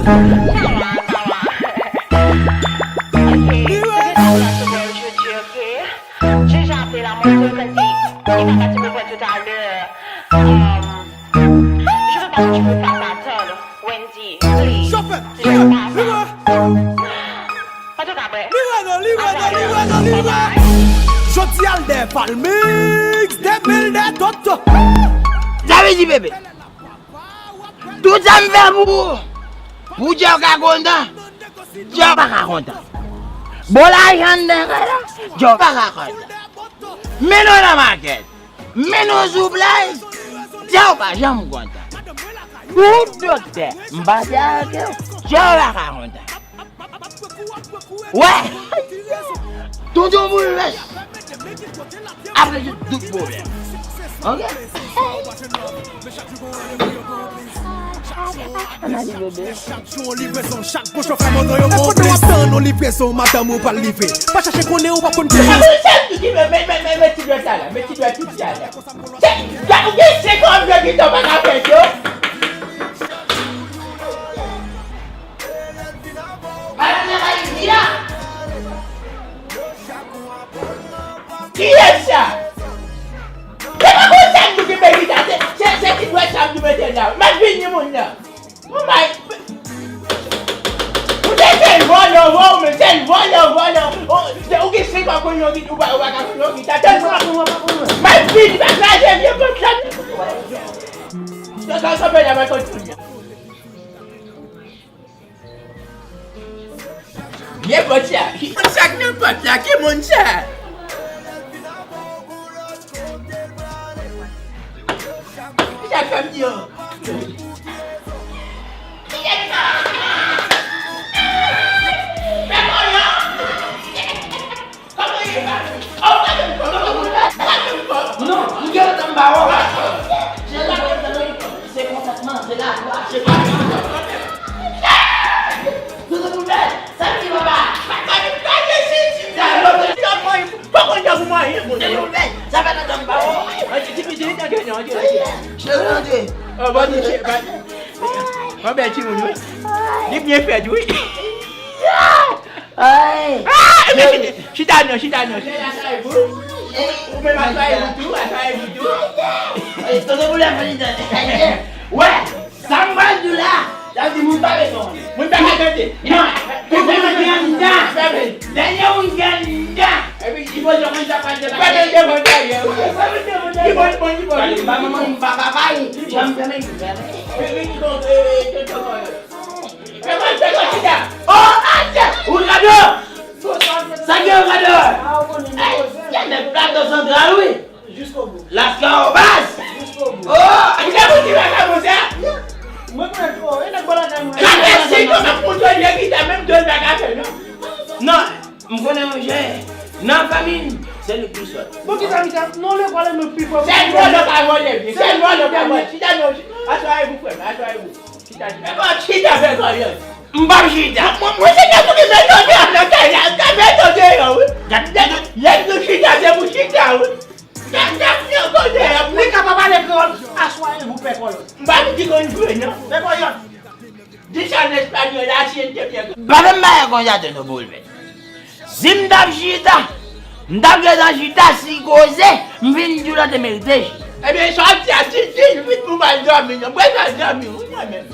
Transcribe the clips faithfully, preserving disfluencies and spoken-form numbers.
Sawa, sawa. Ok, se te sa pou la sou bòl jodi, ok? Jan jan ap la, mwen te di, li pa pati pou pran tout a lè. Um, je veux pas que tu me fasses attendre, Wendy, please. Chofè, je veux pas ça. Antouka, bwè. Li wè non, li wè non, li wè non, li wè. Jodi a l de Falmix, de mil de Toto. Sa vle di, bebe. Tout sa m fè pou ou, pou Djèw ka kontan, Djèw pa ka kontan. Bon lajan m te fè la, Djèw pa ka kontan. Men nou nan makèt, men nou sou plaj, Djèw pa janm kontan. Ou doktè, m pase avè w, Djèw pa ka kontan. Wè! Tonton Boulvès ap rezoud tout pwoblèm. Ok? Ann ale, bebe. Chak jou yon livrezon, chak bon chofè moto yo konplis. Tann yon livrezon, madanm ou pral livre. Pa chache konnen ou pa konn ki. Sa pou sèl ki met, met, met, met, met ti dwèt la la, met ti dwèt piti a la. Se, gade ou gen senk an vye gita w pa ka fè yo. Madanm nan pa isit la. Kiyès sa? Se pa konsa m di w ki peyi sa, se, se, se ti dwèt sa m di w mete la. M ap vini moun nan. Oh my. Ou te sèl vòlò, vòlò, men sèl vòlò, vòlò. Ou, ou gen senk an konn yon gita, ou pa, ou pa ka konn yon gita. Tèlman. M ap vini, m ap kraze vye pòt la. Sa, sa, sa, fè la, mwen konn moun nan. Nenpòt sa. Ki moun sa k nan pòt la? Ki moun sa? Ki sa k fè m di yo? Non, m gen tan m ba w. Se kontan, se kontan, se kontan. Se kontan, se kontan. Sa ki papa? Poko jan pou mwen, sa fè lontan m pa wè w. An ti, ti piti, li tande, non, an ti, an ti. Cheri, antre. Oh, bon, ti, bon, bon, bèl timoun, wi. Li byen fèt, wi. Ay. Ah, men chita, chita non, chita non. Ou menm aswaye ou tou, aswaye ou tou. Ay, tonton Boulvès fè li tande. Wè, sa m pral di w la, sa vle di moun pa bezwen konnen. Moun pa ka tande. Non, tout moun gen anndan. Dènye moun gen anndan. Epi, li poze konn sa pral di la. Fèmen devan dèyè. Li bon, li bon, li bon. Ba manman, ba papa, li janm fèmen, li fèmen. Epi, li bon, eh, eh, tonton Boulvès. Fè mwen, fè mwen chita. Oh, atè! Ou gade! Sa gen ou gade? Ay, gen nèg Plato Santral, wi. Laskawobas! Oh! Ou te pou di bagay konsa? Mwen kwè twò, e nèg bò lakay mwen. Sa fè senk an m ap kontwole gita, menm do l pa ka fè, non. Non, m konnen yon jè. Nan fanmi m, se li k pi sòt. Bon, ki sa, ki sa? Non, lekòl e mwen pi fò. Sèl vòlò ka vòlè byen, sèl vòlò ka vòlè. Chita non, chita. Aswaye pou frè m, aswaye pou. Chita, chita. Fè kò, chita, fè kò, yo. M p ap chita. Mwen, mwen, se te pou ki mete w deyò nan kay la, m ka mete w deyò, wi. Lè, lè nou chita, se pou chita, wi. Gad, gad, yon kote, li ka pa pale kreyòl, aswaye pou pè kòlòt. M pa vin di konn jwe, non. Pè kòlòt. Di sa an espanyòl, la siente bien. Pa fè m bagay konsa, tonton Boulvès. Si m t ap chita, m t ap gentan chita, si koze, m vin di w la te merite chita. Ebyen, sa w ap di a, di, di l vit pou m al dòmi, non. Mwen pral dòmi, wi, mwen menm.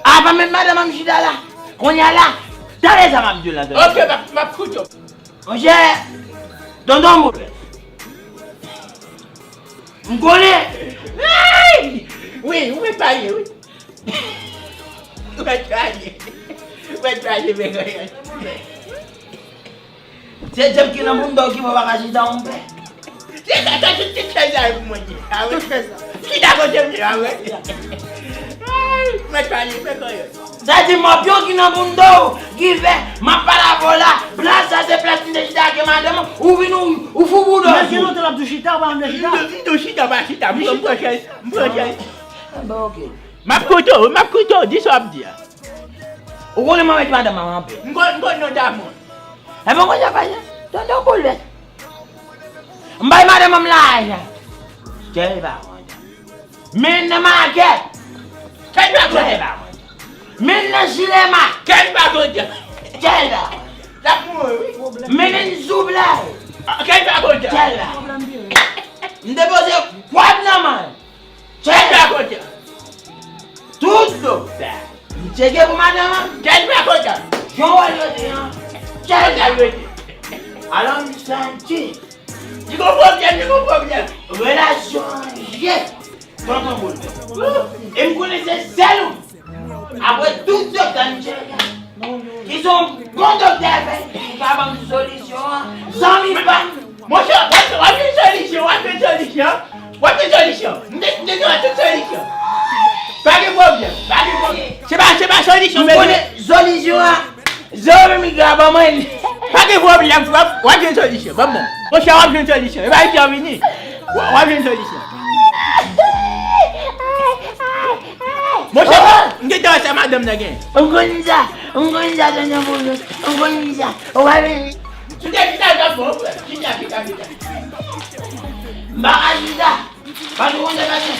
Apa menm madanm an m chita la, kounye a la, tande sa m ap di w la, tonton. Ok, m ap, m ap koute w. Monchè, tonton Boulvès. M konnen. Ay! Wi, ou mèt pale, wi. Ou mèt pale. Ou mèt pale, men. Se djab ki nan bounda w ki fè w pa ka chita, monpè. Se sa, sa tout, tout chèz la pou mwen, a wi. Tout chèz la. Chita kote m ye, a wi. Ay, mèt pale, men konnen. Sa di mòpyon ki nan bounda w ki fè m ap pale avè w la, plas sa se plas m te chita ak madanm ou, vin ou, ou fou bouda. Men gen lontan l ap di w chita, ou pa janm vle chita. M di w chita, pa chita, m pran chèz, m pran chèz. Enben, ok. M ap koute w, m ap koute w, di sa w ap di a. Ou konnen mwen met madanm an anpil. M konn, m konn non damou. Enben, ou konn sa fè, tonton Boulvès. M bay madanm an m lajan. Chèz pa konn. Men nan makèt. Chèz pa konn. Chèz pa konn. Men nan jilema. Kèl pa kontan. Kèl la. L ap mouri, wi. Men men zoublay. Kèl pa kontan. Kèl la. M depoze kwab nan men. Kèl pa kontan. Tout dlo. M tcheke pou madanm an. Kèl pa kontan. Jan w wè l rete an. Kèl la rete. Alò m santi. Li gon pwoblèm, li gon pwoblèm. Relasyon an je. Tonton Boul. E m konnen se sèl ou. Apre tout doktè m tcheke, ki se yon bon doktè fè, ki ka ban m solisyon an, zanmi pa m. Monchè, w ap, w ap jwenn solisyon, w ap jwenn solisyon, w ap jwenn solisyon. M te, m te jwenn tout solisyon. Pa gen pwoblèm, pa gen pwoblèm. Se pa, se pa solisyon, m bezwen. Solisyon an, Zòrèy migra ban mwen li. Pa gen pwoblèm, w ap, w ap jwenn solisyon. Ban m non. Monchè, w ap jwenn solisyon. E pa isit w ap vini. W ap, w ap jwenn solisyon. Monchè, m gentan wè sa madanm nan gen. M konn sa, m konn sa, tonton Boul. M konn sa. Ou pa vini. Chita, chita, chita, chita. M pa ka chita. Pase konsa, pase.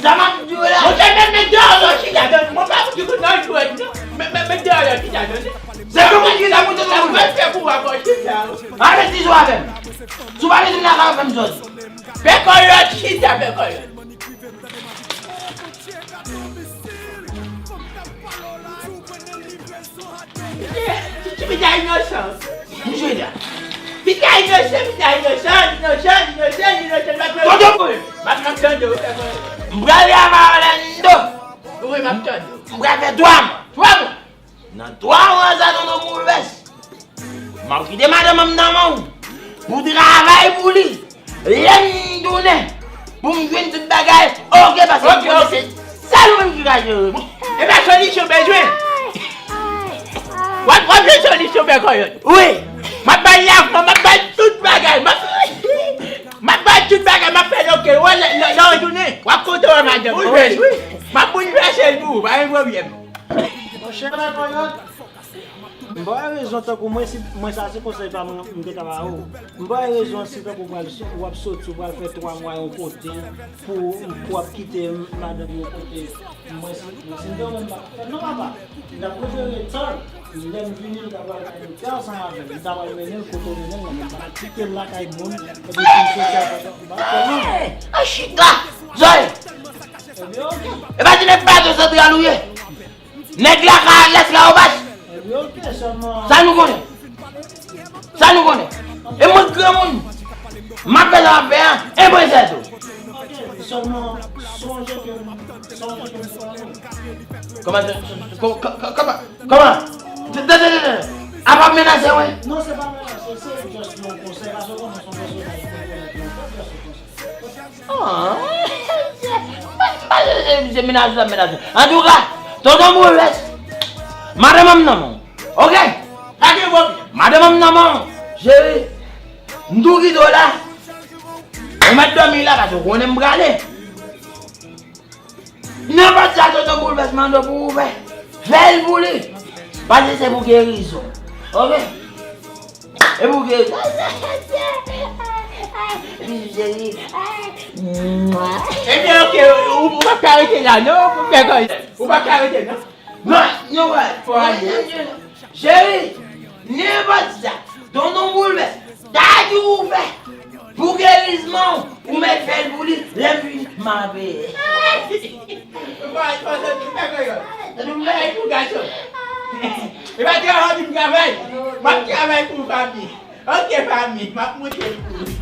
Sa m ap di w la. Monchè, men, men deyò, non, chita, tande. Mwen pa fout kout nan jwèt, non. Men, men, men deyò, non, chita, tande. Se pou mwen ki la, mwen te la, mwen fè pou w akò, chita. Ale, si sou avè m. Si w pa mete m nan kay, fè m sòti. Pè kòyòt, chita, pè kòyòt. Ti, ti, ti pita inosan. Misye la. Pita inosan, pita inosan, inosan, inosan, inosan. Tonton Boul. M ap, m ap tande w, pè kòyòt. M pral travay Orlando. Wi, m ap tande w. M pral fè twa mwa. Twa mwa. Nan twa mwa sa, tonton Boulvès. M ap kite madanm an nan men w pou w travay pou li. Lè m tounen, pou m jwenn tout bagay, oke, paske m konnen se sèl ou menm ki ka jere m. E pa solisyon bezwen. W ap, w ap jwenn solisyon, pè kòyòt. Wi. M ap bay lavan, m ap bay tout bagay. M ap, m ap bay tout bagay, m ap fè l oke. Wè, lè, lè, lè w tounen, w ap kontan wè madanm. Boulvès, wi. M ap boulvèse l pou ou, pa gen pwoblèm. Monchè, pè kòyòt. M ba w rezon tankou mwen, si mwen sa se konsèy pa mwen, m te ka ba ou. M ba w rezon si tankou w pral so-, w ap soti, w pral fè twa mwa yon kote, pou, pou w ap kite madanm yon kote. Mwen si, mwen si m te w menm pa fè non papa. M t ap prefere tan, lè m vini m ta pral kay doktè ansanm avè l. M ta pral mennen l kote w mennen l lan, men m pa kite l lakay moun, epi pou m soti avè l, m pa fè non. Hey! An chita! Zoe! Ebyen oke. E pa ti nèg Bato Santral ou ye? Nèg la ka al esklavaj. Sa nou konnen? Sa nou konnen? E mwen granmoun. M ap fè sa m ap fè a, e mwen sèl tou. Kòman? Kòman? Tande, tande, tande. A pa menase mwen. Non, se pa menase, se just yon konsèy, paske w konnen se yon pèsonaj ki konnen plen kòb, just yon konsèy. Ah, m pa, m pa, se, se, se menaje, sa menaje. Antouka, tonton Boulvès, madanm an nan men w. Oke? Pa gen pwoblèm. Madanm an nan men w. Cheri, m tou kite w la. Ou mèt dòmi la, paske w konnen m prale. Nenpòt sa tonton Boulvès mande w pou ou fè, fè l pou li. Paske se pou gerizon. Oke? E pou gerizon. Cheri. Ebyen, oke, ou, ou p ap ka rete la, non, pou fè kòz. Ou p ap ka rete, non. Non, non, wè. Fò ale. Cheri, nenpòt sa tonton Boulvès ta di w fè pou gerizman w, ou mèt fè l pou li, lè m vini, m a peye. Ou pa, ou pa soti fè kòyòt. Tande m travay pou gason. E pa travay pou travay. M ap travay pou fanmi. Oke, fanmi, m ap monte l pou ou.